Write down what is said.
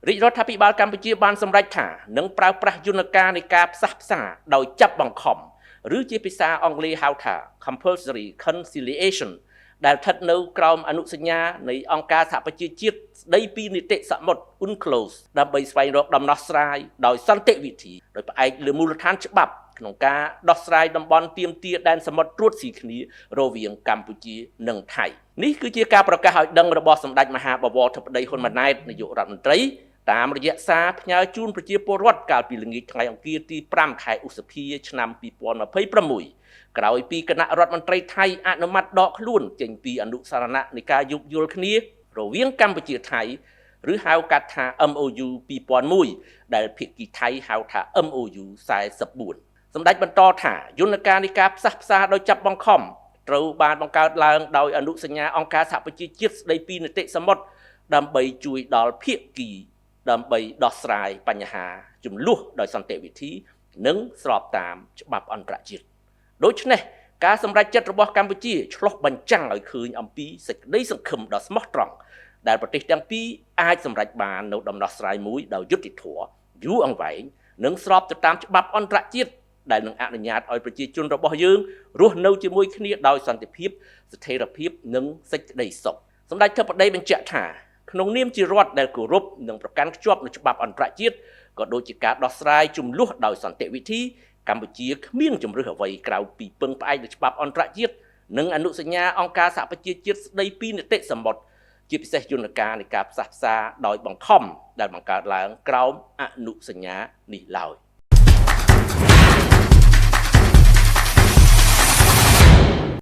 រាជរដ្ឋាភិបាលកម្ពុជាបានសម្រេចថានឹងប្រើប្រាស់យន្តការនៃការផ្សះផ្សាដោយចាប់បង្ខំឬជាភាសាអង់គ្លេសហៅថា compulsory conciliation ដែលស្ថិតនៅក្រោមអនុសញ្ញានៃអង្គការសហប្រជាជាតិស្ដីពីនីតិសមុទ្រ UNCLOS ដើម្បីស្វែងរកដំណោះស្រាយដោយសន្តិវិធីដោយផ្អែកលើមូលដ្ឋានច្បាប់ក្នុងការដោះស្រាយតំបន់ទាមទារដែនសមុទ្រត្រួតស៊ីគ្នារវាងកម្ពុជានិងថៃនេះគឺជាការប្រកាសឲ្យដឹងរបស់សម្ដេចមហាបវរធិបតីហ៊ុនម៉ាណែតនាយករដ្ឋមន្ត្រីតាមរយៈសារផ្ញើជូនប្រជាពលរដ្ឋកាលពីល្ងាចថ្ងៃអង្គារទី5ខែឧសភាឆ្នាំ2026ក្រោយពីគណៈរដ្ឋមន្ត្រីថៃអនុម័តដកខ្លួនចេញពីអនុស្សរណៈនៃការយោគយល់គ្នារវាងកម្ពុជាថៃឬហៅកាត់ថា MOU 2001ដែលភាគីថៃហៅថា MOU 44សម្ដេចបន្តថាយន្តការនៃការផ្សះផ្សាដោយចាប់បង្ខំត្រូវបានបង្កើតឡើងដោយអនុសញ្ញាអង្គការសហប្រជាជាតិស្ដីពីនីតិសមុទ្រដើម្បីជួយដល់ភាគីដើម្បីដោះស្រាយបញ្ហាចំនួនដោយសន្តិវិធី និងស្របតាមច្បាប់អន្តរជាតិដូច្នេះការសម្រេចចិត្តរបស់កម្ពុជាឆ្លុះបញ្ចាំងឲ្យឃើញអំពីសេចក្តីសង្ឃឹមដ៏ស្មោះត្រង់ដែលប្រទេសទាំងពីរអាចសម្រេចបាននូវដំណោះស្រាយមួយដោយយុត្តិធម៌យូរអង្វែងនិងស្របទៅតាមច្បាប់អន្តរជាតិដែលនឹងអនុញ្ញាតឲ្យប្រជាជនរបស់យើងរស់នៅជាមួយគ្នាដោយសន្តិភាពស្ថិរភាពនិងសេចក្តីសុខសម្ដេចធិបតីបញ្ជាក់ថាក្នុងនាមជារដ្ឋដែលគោរពនិងប្រកាន់ខ្ជាប់នូវច្បាប់អន្តរជាតិក៏ដូចជាការដោះស្រាយចំនួនដោយសន្តិវិធីកម្ពុជាគ្មានជំរើសអ្វីក្រៅពីពឹងផ្អែកលើច្បាប់អន្តរជាតិនិងអនុសញ្ញាអង្គការសហប្រជាជាតិស្ដីពីនីតិសមុទ្រជាពិសេសយន្តការនៃការផ្សះផ្សាដោយបង្ខំដែលបង្កើតឡើងក្រោមអនុសញ្ញានេះឡើយ។